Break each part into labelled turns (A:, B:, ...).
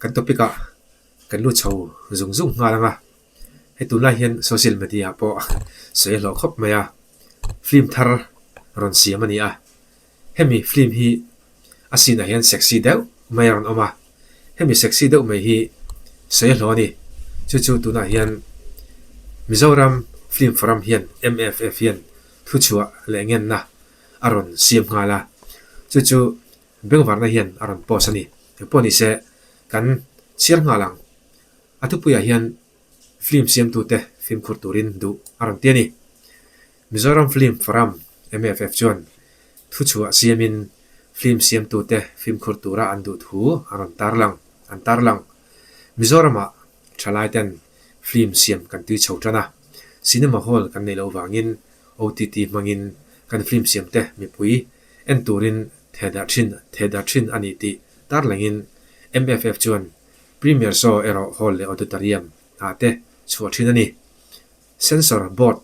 A: Kan topic ah kan lut chho zung zung nghal ang a, hei tunlai hian social media ah pawh sawi a hlawh khawp mai a, film thar rawn siam a ni a, hemi film hi a scene ah hian sexy deuh mai a rawn awm a, hemi sexy deuh mai hi sawi a hlawh a ni, chu chu tunah hian Mizoram Film Forum hian MFF hian thuchhuah leh ngenna a rawn siam nghal a, chu chu Bengvarna hian a rawn post a ni. Engpawh ni se, kan chhiar nghal ang. A thupuiah hian film siamtute fimkhur turin duh a rawn ti a ni. Mizoram Film Forum, MFF, chuan thuchhuah siamin film siamtute fimkhur tura an duh thu a rawn tarlang an tarlang. Mizoramah thalaiten film siam kan tui chho tan a, cinema hall kan neih loh vangin OTT hmangin kan film siamte mipui en turin thehdarh thin thehdarh thin a ni tih tarlangin MFF chuan Premier Show erawh hall leh auditorium ah te chhuah thin a ni. Censor board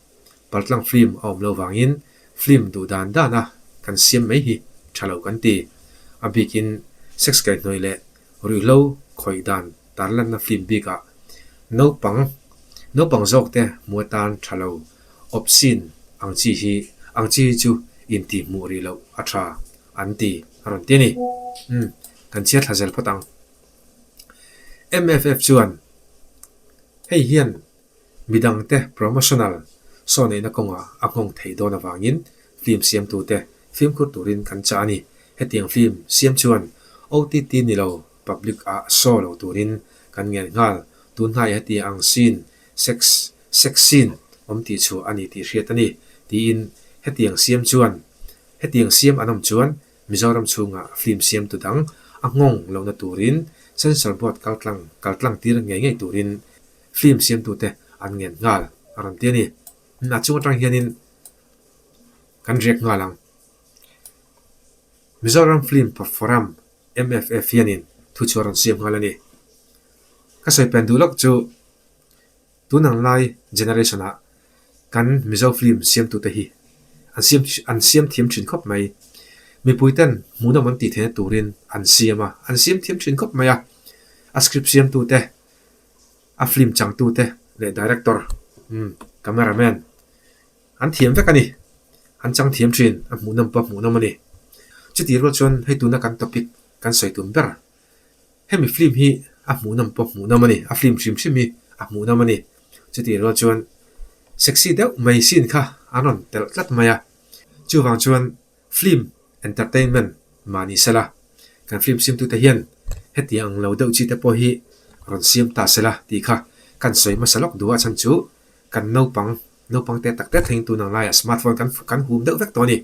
A: paltlang film a awm loh vangin film duh dan dan a kan siam mai hi tha lo kan ti. A bikin sex kaihhnawih leh ruihhlo khawih dan tarlanna film bikah naupang naupang zawk te hmu atan tha lo obscene ang chi hi ang chi hi chu intihhmuh rih loh a tha an ti a rawn ti a ni. Umm kan chhiat thla zel phawt ang. MFF chuan hei hian midangte promotional saw neihna kawngah a nghawng thei dawn avangin film siamtute fimkhur turin kan chah a ni. Hetiang film siam chuan OTT ni lo public ah saw lo turin kan ngen nghal. Tunhnai hetiang ang scene sex sex scene awm tih chhuah a ni tih hriat a ni, tiin hetiang siam chuan hetiang siam an awm chuan Mizoram chhungah film siamtu dang a nghawng lohna turin censor board kaltlang kaltlang tir ngei ngei turin film siamtute an ngen nghal a rawn ti a ni. A chung atang hianin kan riak nghal ang. Mizoram Film Forum, MFF, hianin thu chu a rawn siam nghal a ni. Ka sawi pen duh lawk chu Tun ang lai generation ah kan Mizo film siamtute hi an siam an siam thiam thin khawp mai. Mipui ten hmuhnawm an tih theihna turin an siam a, an siam thiam thin khawp mai a. A script siamtute, a film changtute leh director, umm cameraman an thiam vek a ni. An chang thiam thin, a hmuhnawm pawh a hmuhnawm a ni. Chutih rual chuan hei tuna kan topic kan sawi tum ber Hemi film hi a hmuhnawm pawh hmuhnawm a ni, a film hrim hrim hi a hmuhnawm a ni. Chutih rual chuan sexy deuh mai scene kha an rawn telh tlat mai a, chuvang chuan film entertainment mah ni sela, kan film siamtute hian hetiang ang lo deuh chi te pawh hi rawn siam ta sela tih kha kan sawi hmasa lawk duh a chhan chu kan naupang naupang te tak tak thleng tun ang laiah smartphone kan kan hum deuh vek tawh a ni.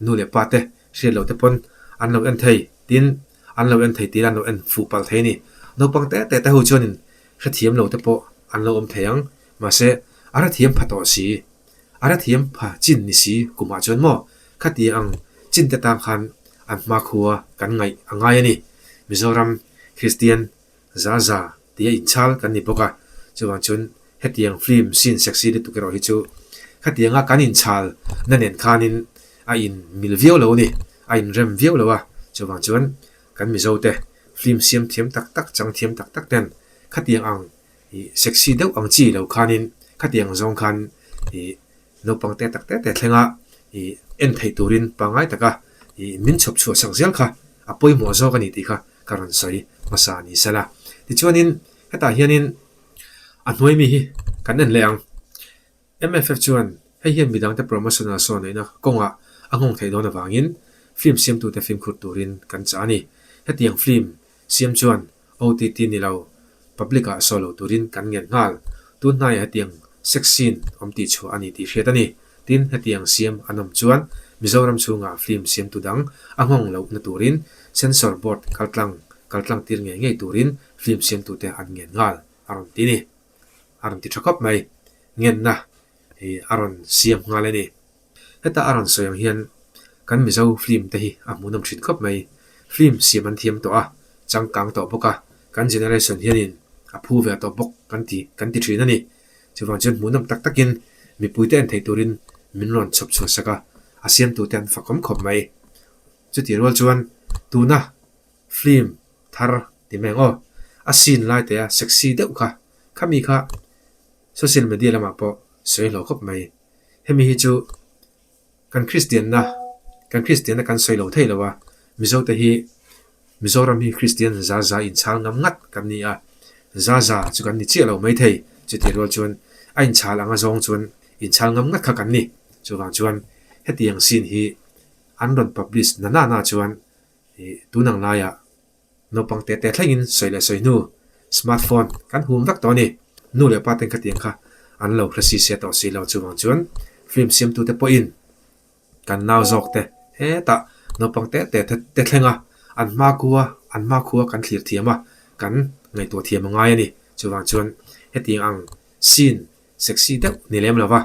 A: Nu leh pa te hriat loh te pawn an lo en thei tin an lo en thei tiin an lo en fuh palh thei a ni. Naupang te te te ho chuanin hrethiam lo te pawh an lo awm thei ang. Mahse, a hrethiam pha tawh si, a hrethiam pha chin ni si kumah chuan maw khati ang chin te tang khan an hmakhua kan ngaih a ngai a ni. Mizoram Kristian Za za tia inchhal kan ni bawk a, chuvang chuan hetiang film scene sexy lutuk erawh hi chu khatianga kan inchhal na nen khanin a in mil viau lo a ni, a inrem viau lo a, chuvang chuan kan Mizo te film siam thiam tak tak, chang thiam tak tak ten khatiang ang ih sexy deuh ang chi lo khanin khatiang zawng khan ih naupang te tak te te thlenga ih en theih turin pangngai taka ih min chhawp chhuah sak zel kha a pawimawh zawk a ni tih kha ka rawn sawi hmasa a ni sela. Tichuanin hetah hianin a hnuai mi hi kan en leh ang. MFF chuan hei hian midangte promotional saw neihna kawngah a nghawng theih dawn avangin film siamtute fimkhur turin kan chah a ni. Hetiang film siam chuan OTT ni lo, public ah saw lo turin kan ngen nghal. Tun hnaiah hetiang sex scene awm tih chhuah a ni tih hriat a ni. Tin, hetiang siam an awm chuan Mizoram chhungah film siamtu dang a nghawng lohna turin censor board kaltlang kaltlang tir ngei ngei turin film siamtute an ngen nghal a rawn ti ni. A rawn ti tha khawp mai. Ngenna hi a rawn siam nghal a ni. Heta a rawn sawi ang hian kan Mizo film te hi a hmuhnawm thin khawp mai. Film siam an thiam tawh a, changkang tawh bawk a, kan generation hianin a phu ve tawh bawk kan ti kan ti thin a ni. Chuvang chuan hmuhnawm tak takin mipuite en thei turin min rawn chhawp chhuah sak a, a siamtute an fakawm khawp mai. Chutih rual chuan tuna film thar ti mai ang aw. A scene lai te a sexy deuh kha, khami kha social media lamah pawh sawi hlawh khawp mai. Hemi hi chu kan Kristianna, kan Kristianna kan sawi lo thei lo a, Mizote hi Mizoram hi Kristian za za inchhal ngam ngat kan ni a, za za chu kan ni chiah lo mai thei, chutih rual chuan a inchhal anga zawng chuan inchhal ngam ngat kha kan ni. Chuvang chuan hetiang scene hi an rawn publish na na na chuan ih tun ang laiah naupang teh teh thlengin sawi leh sawi hnu smart phone kan hum vek tawh a ni. Nu leh pa ten khatiang kha an lo hre si se tawh si lo chuvang chuan film siamtute pawhin kan nau zawk te hetah naupang teh teh te thleng a an hmakhua an hmakhua kan thlir thiam a kan ngaihtuah thiam a ngai a ni. Chuvang chuan hetiang ang scene sexy deuh ni lem lova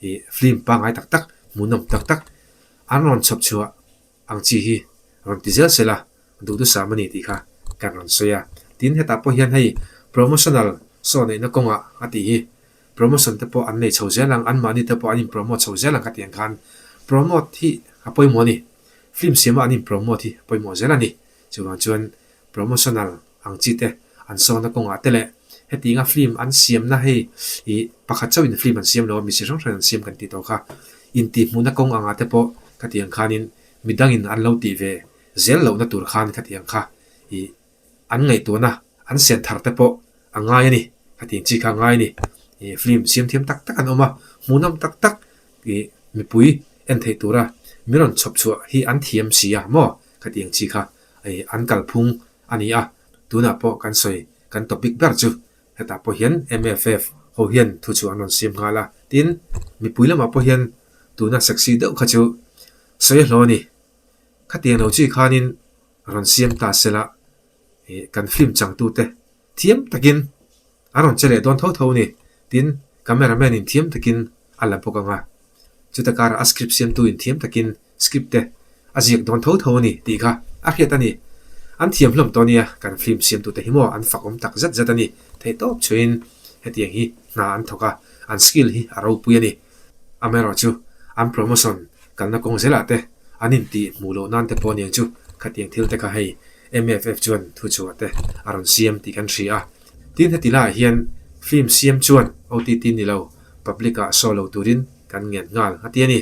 A: ih film pangngai tak tak hmuhnawm tak tak an rawn chhawp chhuah ang chi hi rawn ti zel sela duhthusam a ni tih kha kan rawn sawi a. Tin, hetah pawh hian hei promotional saw neihna kawngah a tih hi promotion te pawh an nei chho zel ang, anmahni te pawh an in promote chho zel ang ka tih ang khan promote hi a pawimawh a ni. Film siama an in promote hi a pawimawh zel a ni. Chuvang chuan promotional ang chi te an sawna kawngah te leh hetianga film an siamna hei ih pakhat chauhin film an siam lo a mi chi hrang hrang an siam kan tih tawh kha intihhmuhna kawng angah te pawh khatiang khanin midangin an lo tih ve zel lohna tur khan khatiang kha ih an ngaihtuahna an sian thar te pawh a ngai a ni khatiang chi kha a ngai a ni ih film siam thiam tak tak an awm a hmuhnawm tak tak ih mipui en theih tura min rawn chhawp chhuah hi an thiam si a maw khatiang chi kha ih an kalphung a ni a, tunah pawh kan sawi kan topic ber chu hetah pawh hian MFF ho hian thu chu an rawn siam nghal a, tin mipui lamah pawh hian tuna sexy deuh kha chu sawi a hlawh a ni. Khatiang lo chi khanin rawn siam ta sela ih kan film changtute thiam takin an rawn che leh dawn tho tho a ni. Tin cameraman in thiam takin a la bawk ang a, chuta karah a script siamtu in thiam takin Script te a ziak dawn tho tho a ni tih kha a hriat a ni. An thiam hlawm tawh nia, kan film siamtute hi maw an fak awm tak zet zet a ni. Theihtawp chhuahin hetiang hi hna an thawk a, an skill hi a ropui a ni. Amaherawhchu an promotion kalna kawng zelah te an intih hmuh loh nan te pawh aniang chu khatiang thil te kha hei MFF chuan thuchhuah te a rawn siam tih kan hria a. Tin heti laiah hian film siam chuan OTT ni lo public ah show lo turin kan ngen nghal a ti a ni.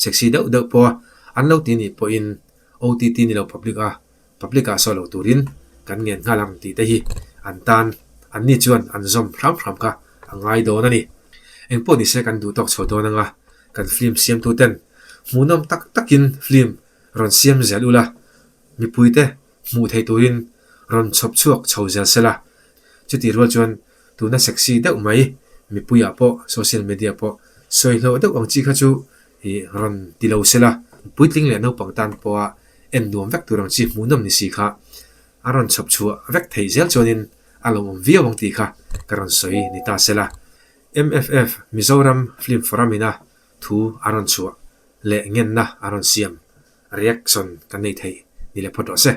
A: Sexy deuh deuh pawh an lo ti nih pawhin OTT ni lo public a public ah saw lo turin kan ngen nghal ang tih te hi an tan an ni chuan an zawm hram hram kha a ngai dawn a ni. Engpawh ni se kan duh tawk chho dawn anga kan film siamtu ten hmuhnawm tak takin film rawn siam zel ula mipui te hmuh theih turin rawn chhawp chhuak chho zel sela chutih rual chuan Tuna sexy deuh mai mipuiah pawh social media pawh sawi hlawh deuh ang chi kha chu ih rawn ti lo sela, puitling leh naupang tan pawha en nuam vek tur ang chi hmuhnawm ni si kha a rawn chhawp chhuah vek theih zel chuanin a lawmawm viau ang tih kha ka rawn sawi ni ta sela. MFF, Mizoram Film Forum ina thu a rawn chhuah leh ngenna a rawn siam reaction kan nei theih ni leh phawt rawh se.